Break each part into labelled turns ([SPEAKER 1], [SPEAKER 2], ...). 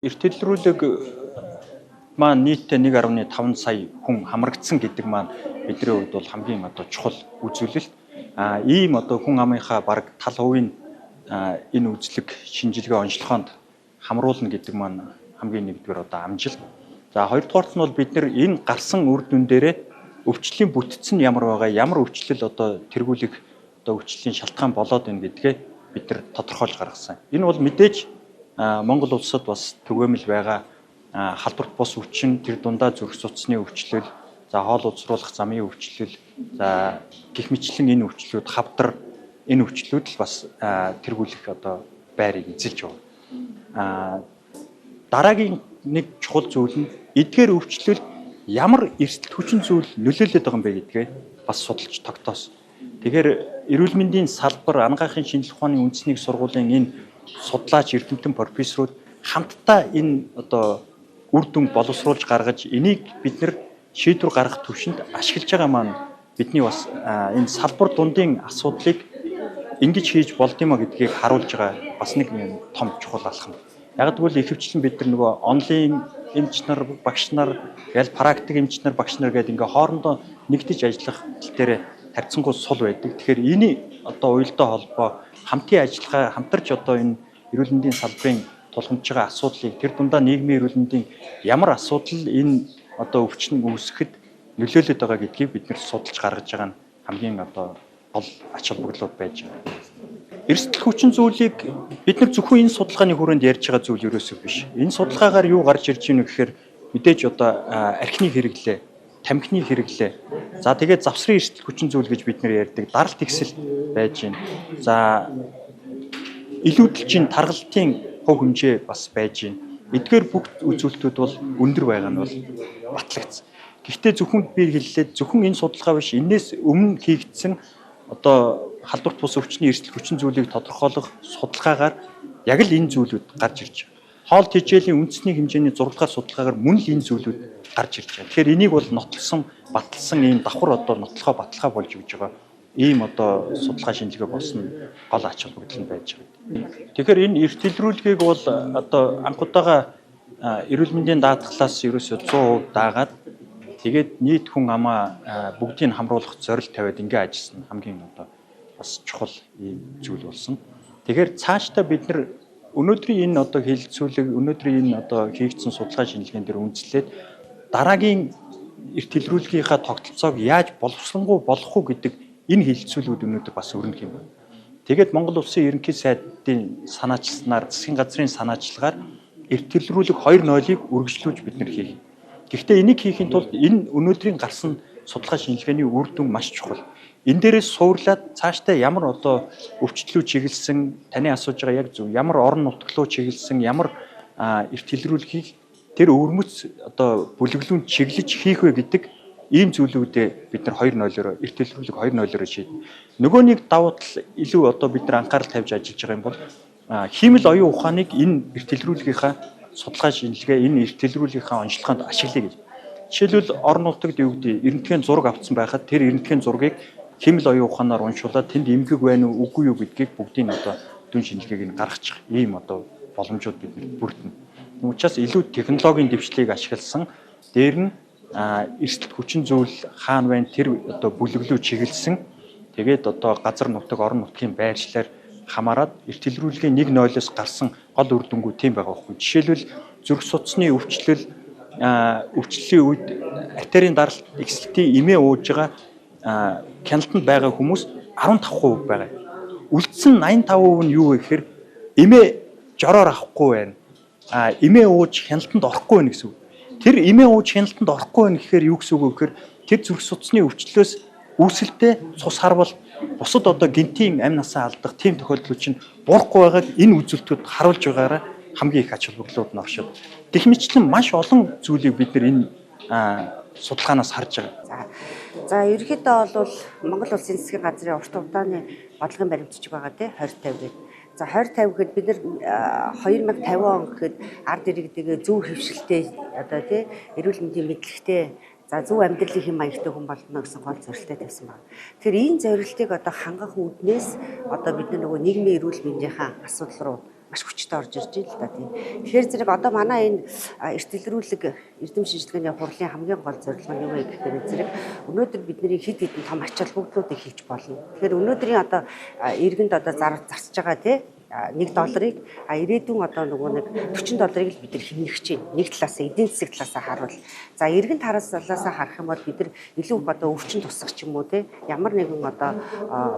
[SPEAKER 1] Эрт дэлрүүлэг маань нийтдээ 1.5 сая хүн хамрагдсан гэдэг маань бидний хувьд бол хамгийн одоо чухал үзүүлэлт. Ийм одоо хүн амынхаа бараг тал хувийн энэ үзлэг шинжилгээ онцлогоонд хамруулна гэдэг маань хамгийн нэгдүгээр одоо амжилт. За, хоёрдугаарт нь бол бид нар энэ гарсан үр дүн дээрээ өвчлөлийн бүтц нь ямар байгаа, ямар өвчлөл одоо тэргүүлэх одоо өвчлөлийн шалтгаан болоод байна гэдгээ бид нар тодорхойлж гаргасан. Энэ бол мэдээж Монгол улсад бас түгээмэл байгаа халдварт бус өвчин, тэр дундаа зүрх судасны өвчлөл, за хоол уцруулах замын өвчлөл, за гэх мэтчлэн энэ өвчлүүд, хавдар, энэ өвчлүүд л бас тэргүүлэх одоо байрыг эзэлж байна. Дараагийн нэг чухал зүйл нь эдгээр өвчлөл ямар эрсдэл хүчин зүйл нөлөөлөд байгаа юм бэ гэдгээ бас судалж тогтоосон. Тэгэхээр эрүүл мэндийн салбар, анагаахын шинжлэх ухааны үндэсний сургуулийн энэ судлаач эрдэмтэн профессорууд хамтдаа энэ одоо үр дүн боловсруулж гаргаж, энийг бид нар шийдвэр гаргах төвшөнд ашиглаж байгаа маань бидний бас энэ салбар дундын асуудлыг ингэж хийж болд юм а гэдгийг харуулж байгаа бас нэг юм том чухал алхам. Яг тэгвэл ихэвчлэн бид нар нөгөө онлайн эмч нар, багш нар, гээл практик эмч нар, багш нар гэдэг ингээ хоорондоо нэгдэж ажиллах тал дээр харьцангуй сул байдаг. Тэгэхээр энэ одоо уялдаа холбоо, хамтын ажиллагаа, хамтарч одоо энэ эрүүл мэндийн салбарын тулгамдж байгаа асуудлыг, тэр дундаа нийгмийн эрүүл мэндийн ямар асуудал энэ одоо өвчин үүсгэхэд нөлөөлөд байгаа гэдгийг бид нар судалж гаргаж байгаа нь хамгийн одоо гол ач холбогдлууд байж байгаа. Эрсдэл хүчин зүйлийг бид нар зөвхөн энэ судалгааны хүрээнд ярьж байгаа зүйл ерөөсөө биш. Энэ судалгаагаар юу гарч ирж байна вэ гэхээр мэдээж одоо архины хэрэглээ, тамхины хэрэглээ. За, тэгээд завсрын эрсдэл хүчин зүйл гэж бид нар ярьдаг. Даралт ихсэл байж байна. За, илүүдэлчин таргалтын хувь хэмжээ бас байж байна. Эдгээр бүх үзүүлэлтүүд бол өндөр байгаа нь бол батлагдсан. Гэхдээ зөвхөн би хэллээ, зөвхөн энэ судалгаа биш, энээс өмнө хийгдсэн одоо халдварт бус өвчний эрсдэл хүчин зүйлийг тодорхойлох судалгаагаар яг л энэ зүйлүүд гарч ирж байгаа. Хоол тэжээлийн үндэсний хэмжээний 6 дугаар судалгаагаар мөн л энэ зүйлүүд гарч ирж байгаа. Тэгэхээр энийг бол нотлсон, баталсан ийм давхар одоо нотлохоо баталгаа болж өгж байгаа ийм одоо судалгаа шинжилгээ болсон гол ач холбогдол нь байж байгаа. Тэгэхээр энэ эрт дэлрүүлгийг бол одоо анх удаага эрүүл мэндийн даатгалаас ерөөсөө 100% даагаад, тэгээд нийт хүн амаа бүгдийг хамруулах зорилт тавиад ингээ ажилласан хамгийн одоо бас чухал ийм зүйл болсон. Тэгэхээр цаашдаа бид нар өнөөдрийн энэ одоо хэлэлцүүлэг, өнөөдрийн энэ одоо хийгдсэн судалгаа шинжилгээнд дээр үндэслээд дараагийн эрт дэлрүүлгийнхаа тогтолцоог яаж боловсронгуй болгох уу гэдэг энэ хэлэлцүүлгүүд өнөөдөр бас өрнөх юм байна. Тэгээд Монгол Улсын Ерөнхий сайдын санаачилснаар, засгийн газрын санаачилгаар эрт дэлрүүлэг 2.0-ыг үргэлжлүүлж бид нар хийх. Гэхдээ энийг хийхийн тулд энэ өнөөдрийн гарсан судалгаа шинжилгээний үр дүн маш чухал. Энэ дээрээс суурлаад цаашдаа ямар одоо өвчлөлөө чиглэсэн, таны асууж байгаа яг зөв, ямар орон нутаг руу чиглэсэн, ямар эрт дэлрүүлэхийг тэр өвөрмөц одоо бүлэглүүн чиглэж хийх вэ гэдэг ийм зүйлүүдээ бид нар 2.0-ороо, эрт дэлрүүлэг 2.0-ороо шийднэ. Нөгөө нэг давуу тал, илүү одоо бид нар анхаарал тавьж ажиллаж байгаа юм бол хиймэл оюун ухааныг энэ эрт дэлрүүлгийнхаа судалгаа шинжилгээ, энэ эрт дэлрүүлгийнхаа онцлогоонд ашиглая гэж. Жишээлбэл, орон нутагт юу гэдэг рентген зураг авсан байхад тэр рентген зургийг хиймэл оюун ухаанаар уншуулад тэнд эмгэг байна уу, үгүй юу гэдгийг бүгдийг одоо дүн шинжилгээг нь гаргачих ийм одоо боломжууд бид бүрдэнэ. Учраас илүү технологийн дэвшлийг ашигласан, дээр нь эрсдэл хүчин зүйл хаана байна, тэр одоо бүлэглүү чиглэсэн, тэгээд одоо газар нутаг, орон нутгийн байршлаар хамаарат эрт дэлрүүлгийн 1.0-оос гарсан гол үр дүнгууд тийм байгаа байхгүй. Жишээлбэл, зүрх судасны өвчлөл, өвчлөлийн үед артерийн даралт ихсэлтийн эмээ ууж байгаа хяналтанд байгаа хүмүүс 15% байгаа. Үлдсэн 85% нь юу вэ гэхээр эмээ жороор авахгүй байна. Эмээ ууж хяналтанд орохгүй байна гэсэн үг. Тэр эмээ ууж хяналтанд орохгүй байна гэхээр юу гэсэн үг вэ гэхээр тэр зүрх судасны өвчлөлөөс үүсэлтэй цус харвал, бусад одоо гэнэтийн амь насаа алдах тийм тохиолдлууд чинь буурахгүй байгааг энэ үзүүлэлтүүд харуулж байгаараа хамгийн их ач холбогдлууд нь оршоод. Гэх мэтчлэн маш олон зүйлийг бид нар энэ судалгаанаас харж байгаа.
[SPEAKER 2] За, ерөнхийдөө бол Монгол Улсын засгийн газрын урт удааны бодлогын баримтчиг байгаа тий, 2050 гэдэг. За, 2050 гэхэд бид нар 2050 он гэхэд ард иргэдээ зөв хэвшилтэй одоо тий эрүүл мэндийн мэдлэгтэй, за зөв амьдралын хэм маягтай хүн болно гэсэн гол зорилттой тавьсан байна. Тэгэхээр энэ зорилтыг одоо хангах үүднээс одоо бид нар нөгөө нийгмийн эрүүл мэндийнхаа асуудал руу маш хүчтэй орж ирж байна л да тийм. Тэгэхээр зэрэг одоо манай энэ эрт илрүүлэг эрдэм шинжилгээний хурлын хамгийн гол зорилго нь юу вэ гэхээр зэрэг өнөөдөр бидний хэд хэдэн том ач холбогдлуудыг хийж болно. Тэгэхээр өнөөдрийн одоо иргэнд одоо зарцж байгаа тий 1 долларыг ирээдүйн одоо нөгөө нэг 40 долларыг л бид нар хэмнэх чинь нэг талаасаа эдийн засаг талаасаа харуул. За эргэн талаасаа харах юм бол бид нар илүү их одоо өвчин тусах ч юм уу те ямар нэгэн одоо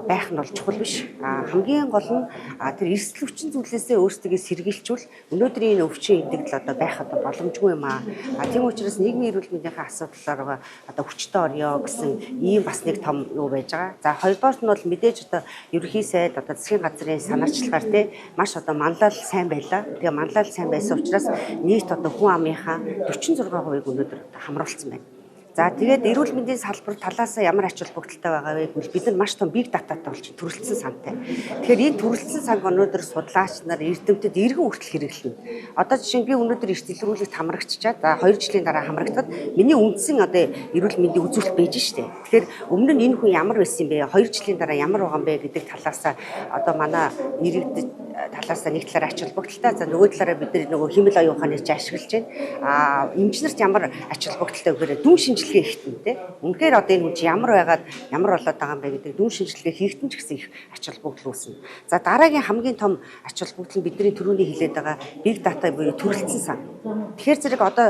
[SPEAKER 2] байх нь бол чухал биш. Хамгийн гол нь тэр эрсдэл өвчин зүйлээсээ өөрсдөө сэргийлчүүл өнөөдрийн энэ өвчин эдэгдэл одоо байх одоо боломжгүй юм аа. Тийм учраас нийгмийн эрүүл мэндийн асуудлаар одоо хүчтэй орё гэсэн ийм бас нэг том юу байж байгаа. За хоёрдугаарт нь бол мэдээж одоо ерөнхий сайд одоо засгийн газрын санаачлагаар те маш одоо манлайлал сайн байлаа. Тэгээ манлайлал сайн байсан учраас нийт одоо хүн амынхаа 46%-ийг өнөөдөр хамруулсан байна. За тэгээд эрүүл мэндийн салбар талаас ямар ач холбогдолтой байгаа вэ гэвэл бид нар маш том big data-тай болж төрөлцсөн сантай. Тэгэхээр энэ төрөлцсөн санг өнөөдөр судлаач нар эрдэмтэд эргэн хүртэл хэрэглэнэ. Одоо жишээ нь би өнөөдөр эрт илрүүлэгт хамрагдчихаад за 2 жилийн дараа хамрагдахад миний үндсэн одоо эрүүл мэндийн үзүүлэлт байж штэ. Тэгэхээр өмнө нь энэ хүн ямар байсан юм бэ? 2 жилийн дараа ямар байгаа юм бэ гэдэг талаас одоо манай иргэд талаас нэг талаараа ач холбогдолтой. За нөгөө талаараа бид нар нөгөө химэл оюун ухааныг ч ашиглаж байна. Эмч нарт ямар ач холбогдолтой гэхээр дүн шинжилгээ хийхтэн те. Үнэхээр одоо энэ хүн чи ямар байгаад ямар болоод байгаа юм бэ гэдэг дүн шинжилгээ хийхтэн ч гэсэн их ач холбогдол үүснэ. За дараагийн хамгийн том ач холбогдол нь бидний түрүүний хэлээд байгаа big data буюу төрөлцсөн сан. Тэгэхээр зэрэг одоо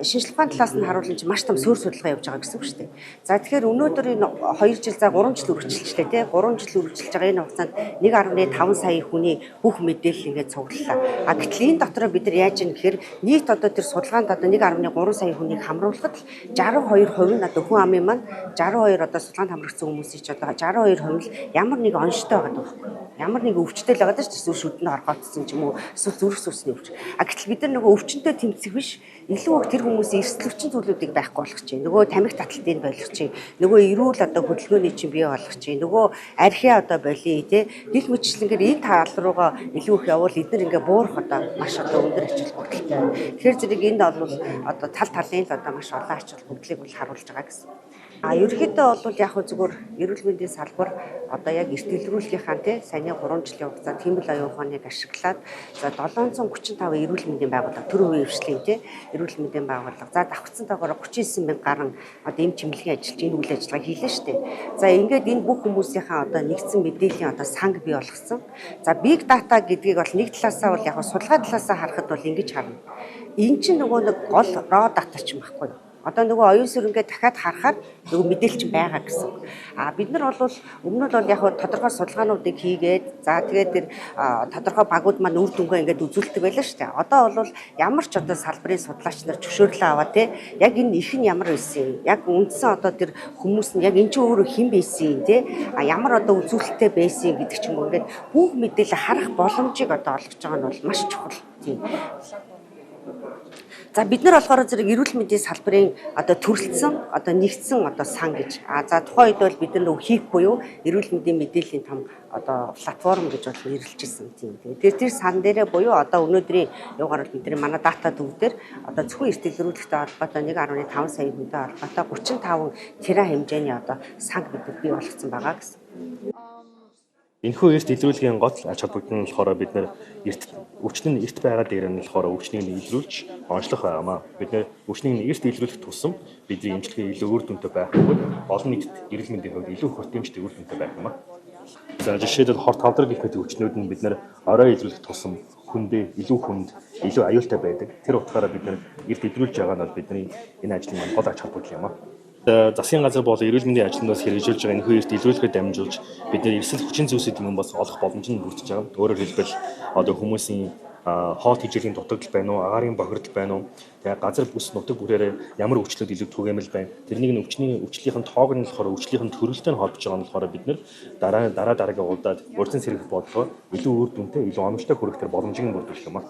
[SPEAKER 2] шинжилгээ ухааны талаас нь харуулсан чи маш том суурь судалгаа явж байгаа гэсэн үг шүү дээ. За тэгэхээр өнөөдөр энэ 2 жил за 3 жил үргэлжилжлээ те. 3 жил үргэлжилж байгаа энэ хугацаанд 1.5 сая хүний бүх мэдээлэл ингээд цуглалаа. Гэтэл энэ дотроо бид нар яаж юм гэхээр нийт одоо тэр судалгаанд одоо 1.3 сая хүнийг хамруулахад 62% нь одоо хүн амын маань 62 одоо судалгаанд хамрагдсан хүмүүсийн ч одоо 62% л ямар нэг онштой байгаа байхгүй. Ямар нэг өвчтэй л байгаа даа шүү дээ. Шүдэнд хоргоотсон ч юм уу эсвэл зүрх судасны өвч. Гэтэл бид нар нөгөө өвчнөд тэмцэх биш илүү их тэр хүмүүсийн эрсдэл өвчин зүйлүүдийг байхгүй болгох чинь. Нөгөө тамхи таталтыг болгох чинь. Нөгөө эрүүл одоо хөдөлгөөний чинь бий болгох чинь. Нөгөө архиа одоо болиё те. Гэх мэтчлэнгээр энэ тал руугаа илүү их явбал эдгээр ингээ буурах одоо маш одоо өндөр ач холбогдолтой. Тэгэхээр зэрэг энд бол одоо тал талын л одоо маш олон ач холбогдлыг бол харуулж байгаа гэсэн. Ерөнхийдөө бол яг зүгээр эрүүл мэндийн салбар одоо яг эрт илрүүлгийнхаа тий саяны 3 жилийн хугацаанд химэл оюун ухааныг ашиглаад за 735 эрүүл мэндийн байгууллага төр хувийн хвшлийн тий эрүүл мэндийн байгууллага за давхцсан тоогоор 39 мянга гарan одоо эм чимлэгийн ажилч энэ үйл ажиллагаа хийлээ шүү дээ. За ингээд энэ бүх хүмүүсийнхаа одоо нэгдсэн мэдээллийн одоо санг бий болгосон. За big data гэдгийг бол нэг талаасаа бол яг судалгаа талаасаа харахад бол ингэж харна. Энэ чинь нөгөө нэг гол raw data ч юм баггүй юу? Одоо нөгөө оюун сүрэнгээ дахиад харахаар нөгөө мэдээлэл чинь байгаа гэсэн. Бид нар бол өмнө нь бол яг тодорхой судалгаануудыг хийгээд за тэгээд тэр тодорхой багууд маань үр дүнгээ ингээд үзүүлдэг байлаа шүү дээ. Одоо бол ямар ч одоо салбарын судлаач нар зөвшөөрлөө аваа те яг энэ их нь ямар байсан юм? Яг үндсэн одоо тэр хүмүүс нь яг энэ чинь өөрөө хэн байсан юм те? Ямар одоо үзүүлэлттэй байсан юм гэдэг ч юм уу ингээд бүх мэдээлэл харах боломжийг одоо олгож байгаа нь бол маш чухал. Тийм. За бид нар болохоор зэрэг эрүүл мэндийн салбарын одоо төрөлцсөн одоо нэгдсэн одоо сан гэж. За тухайн үед бол бид нар нөгөө хийх буюу эрүүл мэндийн мэдээллийн том одоо платформ гэж бол нэрлэж ирсэн тийм. Тэгээд тэр сан дээрээ буюу одоо өнөөдрийн юугаар бол бидний манай дата төв дээр одоо зөвхөн эрт илрүүлэгтэй холбоотой 1.5 сая хүнтэй холбоотой 35 тера хэмжээний одоо санг бид бий болгоцсон байгаа гэсэн.
[SPEAKER 3] Энэхүү эрт илрүүлгийн гол ач холбогдол нь болохоор бид нэр эрт өвчин нь эрт байгаа дээр нь болохоор өвчнийг нь илрүүлж онцлох байгаамаа. Бид нэр өвчнийг нь эрт илрүүлэх тусам бидний эмчилгээ илүү үр дүнтэй байх бөгөөд олон нийтэд эрүүл мэндийн хувьд илүү хүртээмжтэй үр дүнтэй байх юм аа. За жишээлбэл хор тавдраг гэх мэт өвчнүүд нь бид нэр орой илрүүлэх тусам хүндээ илүү хүнд илүү аюултай байдаг. Тэр утгаараа бид нэр эрт илрүүлж байгаа нь бол бидний энэ ажлын маань гол ач холбогдол юм аа. Засгийн газар болон эрүүл мэндийн ажилтнаас хэрэгжүүлж байгаа энэхүү эрт илрүүлэхэд дамжуулж бид нэр эрсдэл хүчин зүйлсүүд юм бас олох боломж нь бүрдэж байгаа. Өөрөөр хэлбэл одоо хүмүүсийн хоол хичээлийн дутагдал байна уу, агаарын бохирдол байна уу, тэгээ газар бүс нутаг бүрээрээ ямар өвчлөлд илүү түгээмэл байна. Тэрнийг нь өвчний өвчлийнхэн тоог нь болохоор өвчлийнхэн төрөлтэй нь холбож байгаа нь болохоор бид нэр дараа дараагийн удаад урьдчилан сэргийлэх бодлогоо илүү үр дүнтэй, илүү оновчтой хүрэх тэр боломжийг нь бүрдүүлэх юм аа.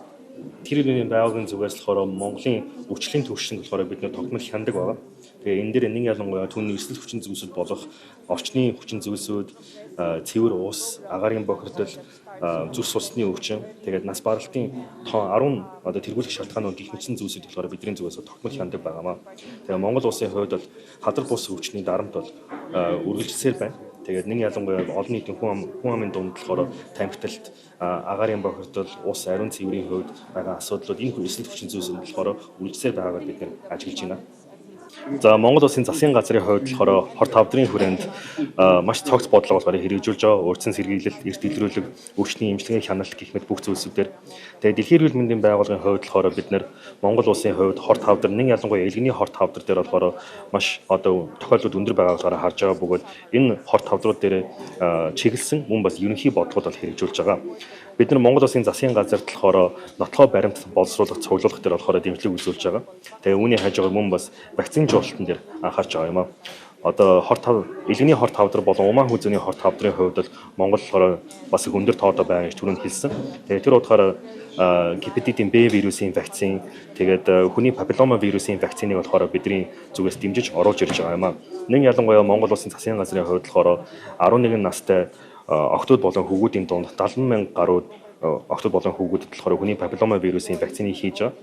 [SPEAKER 3] Тэр үеийн байгууллагын зүгээс болохоор Монголын өвчлийн түвшинд болохоор бид нэр тогтмол хяндаг байгаа. Тэгээ энэ дээр нэг ялангуяа түүний эрсдэл хүчин зүйлсүүд болох орчны хүчин зүйлсүүд, цэвэр ус, агаарын бохирдол, зүрх судасны өвчин, тэгээд нас баралтын тоо 10 одоо тэргүүлэх шалтгаанууд гэх мэтсэн зүйлсүүд болохоор бидний зүгээс тогтмол хяндаг байгаамаа. Тэгээ Монгол улсын хувьд бол хадар бус өвчний дарамт бол үргэлжилсээр байна. Тэгээд нэг ялангуяа олон нийтийн хүн амын дунд болохоор тамхиталт, агаарын бохирдол, ус ариун цэврийн хувьд байгаа асуудлууд энэ эрсдэл хүчин зүйлсүүд болохоор үргэлжлээд байгааг бид нэр ажиглаж байна. За Монгол Улсын засгийн газрын хувьд болохоор хорт хавдрын хүрээнд маш цогц бодлого болохоор хэрэгжүүлж байгаа. Урьдчилан сэргийлэл, эрт илрүүлэг, өвчний эмчилгээний хяналт гэх мэт бүх зүйлсүүдээр. Тэгээд Дэлхийн эрүүл мэндийн байгууллагын хувьд болохоор бид нэр Монгол Улсын хувьд хорт хавдар, нэг ялангуяа элгэний хорт хавдар дээр болохоор маш одоо тохиолдлууд өндөр байгааг болохоор харж байгаа бөгөөд энэ хорт хавдрууд дээр чиглэсэн мөн бас ерөнхий бодлогод бол хэрэгжүүлж байгаа. Бид нар Монгол Улсын засгийн газарт болохоор нотлохоо баримт боловсруулах, цуглуулах дээр болохоор дэмжлэг үзүүлж байгаа. Тэгээ үүний хажуугаар мөн бас вакцинжуулалтан дээр анхаарч байгаа юм аа. Одоо хорт хав, элгэний хорт хавдар болон умаан хүзүүний хорт хавдрын хувьд бол Монгол болохоор бас их өндөр тоодоо байгаа гэж түрүүнд хэлсэн. Тэгээ тэр утгаараа гепатитын Б вирусын вакцин, тэгээд хүний папиллома вирусын вакциныг болохоор бидний зүгээс дэмжиж оруулж ирж байгаа юм аа. Нэг ялангуяа Монгол Улсын засгийн газрын хувьд болохоор 11 настай охтууд болон хүүгүүдийн дунд 70 мянга гаруй охтууд болон хүүгүүдэд болохоор хүний папиллома вирусын вакциныг хийж байгаа.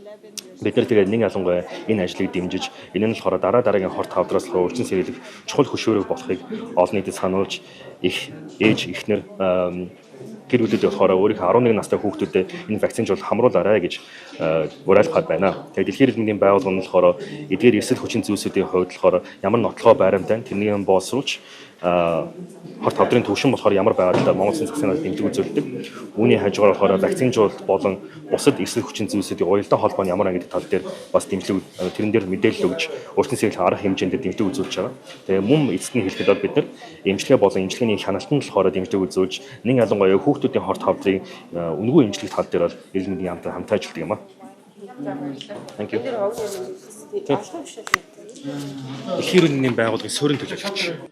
[SPEAKER 3] Бид нэр тэгээд нэг ялангуяа энэ ажлыг дэмжиж, энэ нь болохоор дараа дараагийн хорт хавдраас болохоор урьдчилан сэргийлэх чухал хөшөөрөг болохыг олон нийтэд сануулж их ээж эхнэр гэр бүлүүд болохоор өөрийнхөө 11 настай хүүхдүүдэд энэ вакцинжуулах хамруулаарай гэж уриалгахад байна. Тэгээд Дэлхийн эрүүл мэндийн байгууллага нь болохоор эдгээр эрсдэл хүчин зүйлсүүдийн хувьд болохоор ямар нотлохоо баримттай тэрнийг боловсруулж хорт хавдрын түвшин болохоор ямар байгаа талаар Монгол Улсын засгийн газар дэмжлэг үзүүлдэг. Үүний хажуугаар болохоор вакцинжуулалт болон бусад эрсдэл хүчин зүйлсүүдийн уялдаа холбоо нь ямар гэдэг тал дээр бас дэмжлэг тэрэн дээр мэдээлэл өгж урьдчилан сэргийлэх арга хэмжээнд дэмжлэг үзүүлж байгаа. Тэгээ мөн эцэст нь хэлэхэд бол бид нар эмчилгээ болон эмчилгээний хяналтанд болохоор дэмжлэг үзүүлж нэг ялангуяа хүүхдүүдийн хорт хавдрын үнэгүй эмчилгээ тал дээр бол эрүүл мэндийн яамтай хамт ажилладаг юм аа. Thank you. Дэлхийн эрүүл мэндийн байгууллагын суурин төлөөлөгч.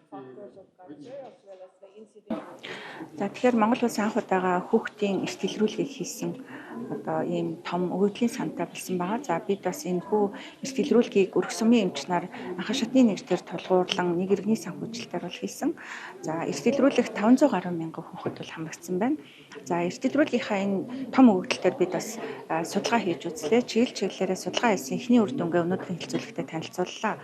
[SPEAKER 4] За тэгэхээр Монгол улс анх удаага хүүхдийн эрт илрүүлгийг хийсэн одоо ийм том өгөгдлийн сантай болсон байгаа. За бид бас энэ хүү эрт илрүүлгийг өргөсөмийн эмч нар анхан шатны нэгжлэр тулгуурлан нэг иргэний санхүүжилтээр бол хийсэн. За эрт илрүүлэх 500 гаруй мянган хүүхэд бол хамрагдсан байна. За эрт илрүүлгийнхаа энэ том өгөгдөлтөөр бид бас судалгаа хийж үзлээ. Чиглэл чиглэлээрээ судалгаа хийсэн эхний үр дүнгээ өнөөдрийн хэлцүүлэгтээ танилцууллаа.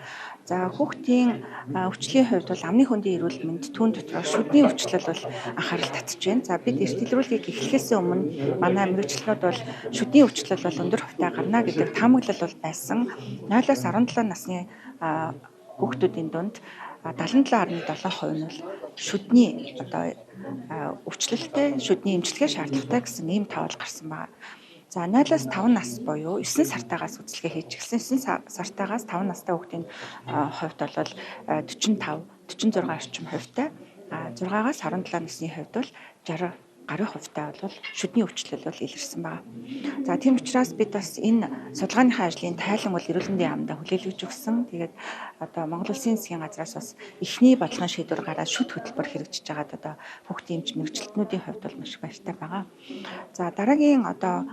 [SPEAKER 4] За хүүхдийн өвчлийн хувьд бол амны хөндийн эрүүл мэнд түүн дотроо шүдний өвчлөл бол анхаарал татж байна. За бид эрт илрүүлгийг эхлэхээс өмнө манай мэргэжилтнүүд бол шүдний өвчлөл бол өндөр хувьтай гарна гэдэг таамаглал бол байсан. 0-аас 17 насны хүүхдүүдийн дунд 77.7% нь бол шүдний одоо өвчлөлтэй, шүдний эмчилгээ шаардлагатай гэсэн ийм тоол гарсан байна. За 0-аас 5 нас буюу 9 сартаагаас үзэлгээ хийж эхэлсэн. 9 сартаагаас 5 настай хүүхдийн хувьд бол 45, 46 орчим хувьтай. 6-аас 17 насны хувьд бол 60 гаруй хувьтай бол шүдний өвчлөл бол илэрсэн байна. За тийм учраас бид бас энэ судалгааныхаа ажлын тайлан бол эрүүл мэндийн яамдаа хүлээлгэж өгсөн. Тэгээд одоо Монгол Улсын засгийн газраас бас эхний бодлогын шийдвэр гараад шүд хөтөлбөр хэрэгжиж байгаад одоо хүүхдийн эмч мэргэжилтнүүдийн хувьд бол маш их баяртай байгаа. За дараагийн одоо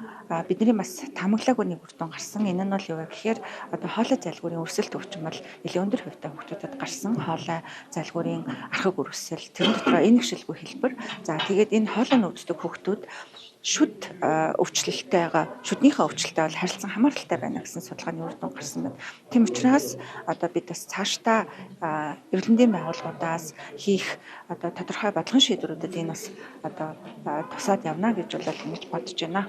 [SPEAKER 4] бидний бас таамаглаагүй нэг үр дүн гарсан. Энэ нь бол юу вэ гэхээр одоо хоолой залгуурын өрсөлт өвчин бол нэлээд өндөр хувьтай хүүхдүүдэд гарсан. Хоолой залгуурын архаг өрсөл, тэрэн дотроо энэ гшилгүй хэлбэр. За тэгээд энэ хоолой өвддөг хүүхдүүд шүд өвчлөлтэйгээ шүднийхээ өвчлөлтэй бол харилцан хамааралтай байна гэсэн судалгааны үр дүн гарсан байна. Тийм учраас одоо бид бас цаашдаа эрүүл мэндийн байгууллагуудаас хийх одоо тодорхой бодлогын шийдвэрүүдэд энэ бас одоо тусаад явна гэж бол ингэж бодож байна.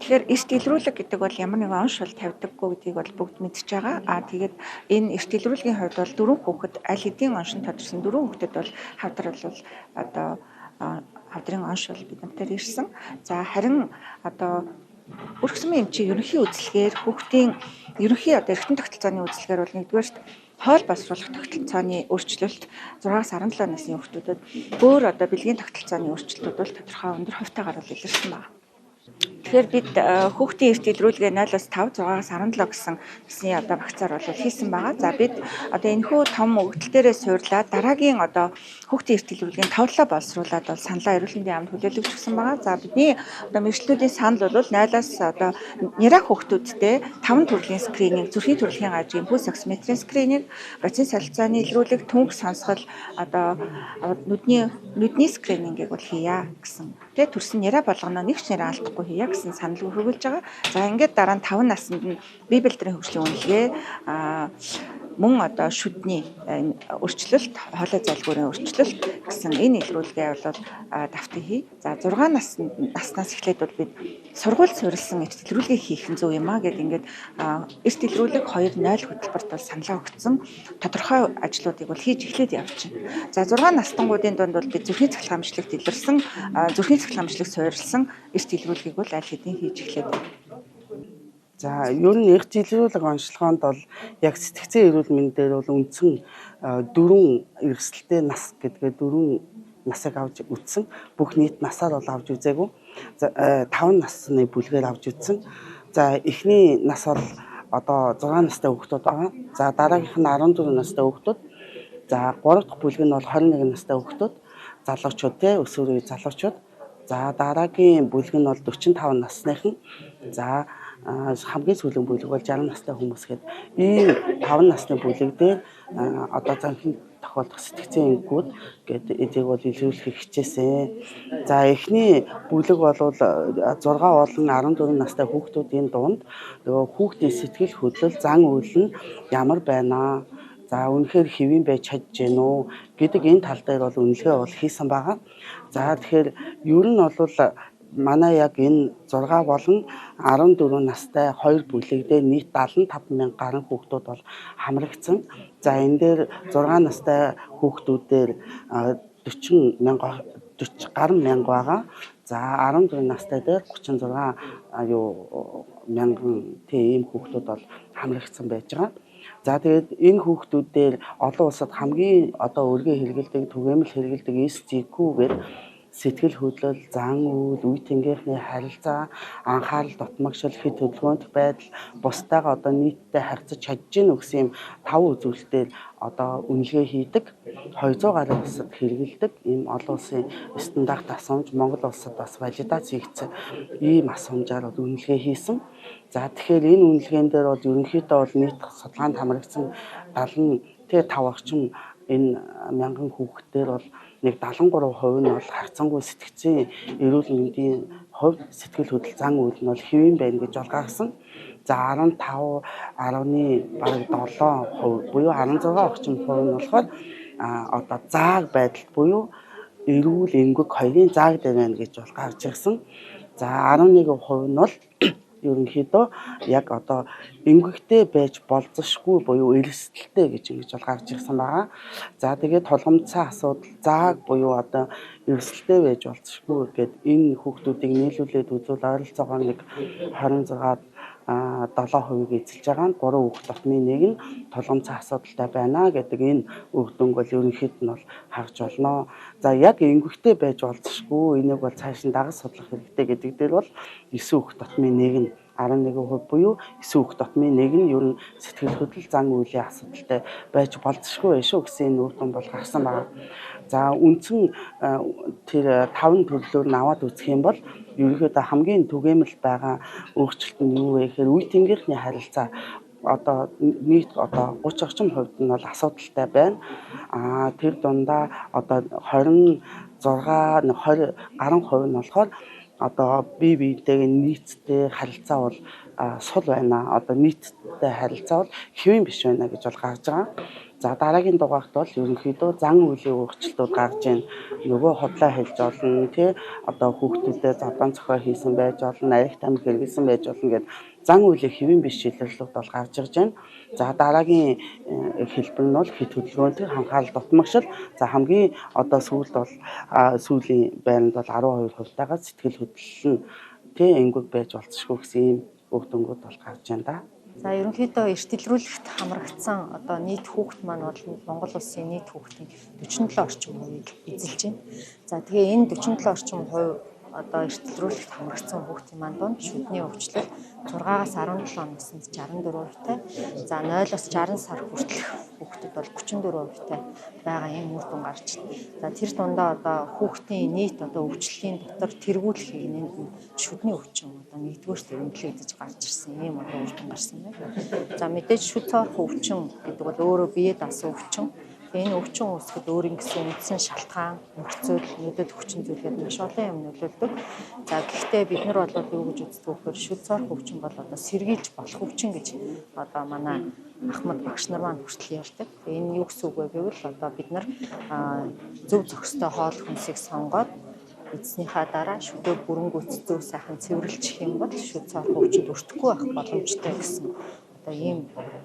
[SPEAKER 4] Тэгэхээр эрт илрүүлэг гэдэг бол ямар нэгэн онш бол тавьдаггүй гэдгийг бол бүгд мэдж байгаа. Аа тэгээд энэ эрт илрүүлгийн хувьд бол дөрвөн хүүхэд аль хэдийн оншин тодорсон дөрвөн хүүхдэд бол хавдар бол одоо хавдрын онш бол бид нарт ирсэн. За харин одоо өргөсмийн эмчийн ерөнхий үзлэгээр хүүхдийн ерөнхий одоо эргэтэн тогтолцооны үзлэгээр бол нэгдүгээрт хоол боловсруулах тогтолцооны өөрчлөлт 6-аас 17 насны хүүхдүүдэд өөр одоо бэлгийн тогтолцооны өөрчлөлтүүд бол тодорхой өндөр хувьтайгаар бол илэрсэн байна. Тэгэхээр бид хүүхдийн эрт илрүүлгээ 0-аас 5, 6-аас 17 гэсэн насны одоо багцаар бол хийсэн байгаа. За бид одоо энэхүү том өгөгдөл дээрээ суурлаад дараагийн одоо хүүхдийн эрт илрүүлгийн товлоо боловсруулад бол саналаа эрүүл мэндийн яамд хүлээлгэж өгсөн байгаа. За бидний одоо мэргэжлүүдийн санал бол 0-аас одоо нэраа хүүхдүүдтэй 5 төрлийн скрининг, зүрхний төрөлхийн гажийн пульс оксиметрийн скрининг, бодисын солилцооны илрүүлэг, түнх сонсгол одоо нүдний скринингийг бол хийя гэсэн. Тэгээ төрсөн нэраа болгоно нэг ч нэраа алдахгүй хийя гэсэн санал хүргүүлж байгаа. За ингээд дараа нь 5 наснд нь бие бэлтрийн хөгжлийн үнэлгээ, Мөн одоо шүдний өөрчлөлт, хоолой залгуурын өөрчлөлт гэсэн энэ илрүүлгээ бол давтан хий. За 6 наснаас эхлээд бол бид сургууль суурилсан эрт илрүүлгээ хийх нь зөв юм а гэд ингээд эрт илрүүлэг 2.0 хөтөлбөрт бол саналаа өгсөн тодорхой ажлуудыг бол хийж эхлээд явж байна. За 6 настангуудын дунд бол бид зүрхний цахилгаан бичлэгт илэрсэн, зүрхний цахилгаан бичлэг суурилсан эрт илрүүлгийг бол аль хэдийн хийж эхлээд байна.
[SPEAKER 5] За ер нь эрт илрүүлэг онцлогоонд бол яг сэтгцэн эрүүл мэндээр бол үндсэн дөрвөн эрсдэлтэй нас гэдгээ дөрвөн насыг авч үзсэн. Бүх нийт насаар бол авч үзээгүй. За 5 насны бүлгээр авч үзсэн. За эхний нас бол одоо 6 настай хүүхдүүд байгаа. За дараагийнх нь 14 настай хүүхдүүд. За 3 дахь бүлэг нь бол 21 настай хүүхдүүд, залуучууд те өсвөр үе залуучууд. За дараагийн бүлэг нь бол 45 насныхан. За хамгийн сүүлийн бүлэг бол 60 настай хүмүүс гээд ийм 5 насны бүлэг дээр одоо занхин тохиолдох сэтгцэн энгүүд гээд эдийг бол илрүүлэхийг хичээсэн. За эхний бүлэг бол 6 болон 14 настай хүүхдүүдийн дунд нөгөө хүүхдийн сэтгэл хөдлөл, зан үйл нь ямар байна? За үнэхээр хэвийн байж чадж гэнэ үү гэдэг энэ тал дээр бол үнэлгээ бол хийсэн байгаа. За тэгэхээр ер нь бол манай яг энэ 6 болон 14 настай хоёр бүлэг дээр нийт 75 мянга гаруй хүүхдүүд бол хамрагдсан. За энэ дээр 6 настай хүүхдүүдээр 40 мянга 40 гаруй мянга байгаа. За 14 настай дээр 36 мянган тийм хүүхдүүд бол хамрагдсан байж байгаа. За тэгээд энэ хүүхдүүдээр олон улсад хамгийн одоо өргөн хэрэглэдэг, түгээмэл хэрэглэдэг SGQ гэдэг сэтгэл хөдлөл, зан үйл, үе тэнгийнхний харилцаа, анхаарал дутмагшил, хэд хөдөлгөөнт байдал, бусдаагаа одоо нийтдээ харьцаж чадж гин гэсэн юм 5 үзүүлэлтээр одоо үнэлгээ хийдэг. 200 гаруй улсад хэрэглэдэг ийм олон улсын стандарт асуумж Монгол улсад бас валидац хийгдсэн ийм асуумжаар бол үнэлгээ хийсэн. За тэгэхээр энэ үнэлгээн дээр бол ерөнхийдөө бол нийт судалгаанд хамрагдсан 75 орчим энэ мянган хүүхдээр бол нэг 73% нь бол харьцангуй сэтгцийн эрүүл мэндийн хувьд сэтгэл хөдлөл, зан үйл нь бол хэвийн байна гэж бол гаргасан. За 15.7% буюу 16 орчим хувь нь болохоор одоо зааг байдалд буюу эрүүл эмгэг хоёрын зааг дээр байна гэж бол гарч ирсэн. За 11% нь бол ерөнхийдөө яг одоо эмгэгтэй байж болзошгүй буюу эрсдэлтэй гэж ингэж бол гарч ирсэн байгаа. За тэгээд тулгамдсан асуудал зааг буюу одоо эрсдэлтэй байж болзошгүй гэд энэ хүүхдүүдийг нийлүүлээд үзвэл ойролцоогоор нэг 26.7%-ийг эзэлж байгаа нь 3 хүүхд тутмын нэг нь тулгамдсан асуудалтай байна гэдэг энэ үр дүнг бол ерөнхийд нь бол харж болно. За яг эмгэгтэй байж болзошгүй энийг бол цааш нь дагаж судлах хэрэгтэй гэдэг дээр бол 9 хүүхд тутмын нэг нь 11% буюу 9 хүүхд тутмын нэг нь ер нь сэтгэл хөдлөл, зан үйлийн асуудалтай байж болзошгүй байх шүү гэсэн энэ үр дүн бол гарсан байна. За үндсэн тэр 5 төрлөөр нь аваад үзэх юм бол ерөнхийдөө хамгийн түгээмэл байгаа өөрчлөлт нь юу вэ гэхээр үе тэнгийнхний харилцаа одоо нийт одоо 30 орчим хувьд нь бол асуудалтай байна. Аа тэр дундаа одоо 26 20 гаруй хувь нь болохоор одоо бие биентэйгээ нийцтэй харилцаа бол сул байна. Одоо нийттэй харилцаа бол хэвийн биш байна гэж бол гарч байгаа. За дараагийн дугаарт бол ерөнхийдөө зан үйлийн өөрчлөлтүүд гарч байна. Нөгөө худлаа хэлж болно тий. Одоо хүүхдүүдэд зодон цохио хийсэн байж болно, арх тамхи хэрэглэсэн байж болно гэд зан үйлийн хэвийн биш илэрлүүд бол гарч ирж байна. За дараагийн хэлбэр нь бол хэд хөдөлгөөнтэй анхаарал дутмагшил. За хамгийн одоо сүүлд бол сүүлийн байранд бол 12%-тайгаа сэтгэл хөдлөл нь тий эмгэг байж болцсохгүй гэсэн ийм үр дүнгууд бол гарч байна да.
[SPEAKER 6] За ерөнхийдөө эрт илрүүлэхт хамрагдсан одоо нийт хүүхд маань бол Монгол улсын нийт хүүхдийн 47 орчим хувийг эзэлж байна. За тэгээ энэ 47 орчим хувь одоо эрт илрүүлэхт хамрагдсан хүүхдийн маань дунд шүдний өвчлөл 6-аас 17 наснд 64%-тай, за 0-оос 60 сар хүртэлх хүүхдэд бол 34%-тай байгаа ийм үр дүн гарч байна. За тэр дундаа одоо хүүхдийн нийт одоо өвчлөлийн дотор тэргүүлэх хигнэнд нь шүдний өвчин одоо нэгдүгээрт эрэмблэгдэж гарч ирсэн ийм одоо үр дүн гарсан байна. За мэдээж шүд цоорох өвчин гэдэг бол өөрөө бие даасан өвчин. Энэ өвчин үүсгэхэд өөр ингэсэн үндсэн шалтгаан, нөхцөл, нүдэд хүчин зүйл гэдэг маш олон юм нөлөөлдөг. За гэхдээ бид нар бол юу гэж үздэг вэ гэхээр шүд цоорох өвчин бол одоо сэргийлж болох өвчин гэж одоо манай Ахмад багш нар маань хүртэл ярьдаг. Энэ юу гэсэн үг вэ гэвэл одоо бид нар зөв зохистой хоол хүнсийг сонгоод эзнийхаа дараа шүдээ бүрэнгүүц зөв сайхан цэвэрлчих юм бол шүд цоорхон өвчнөд өртөхгүй байх боломжтой гэсэн одоо ийм байдаг.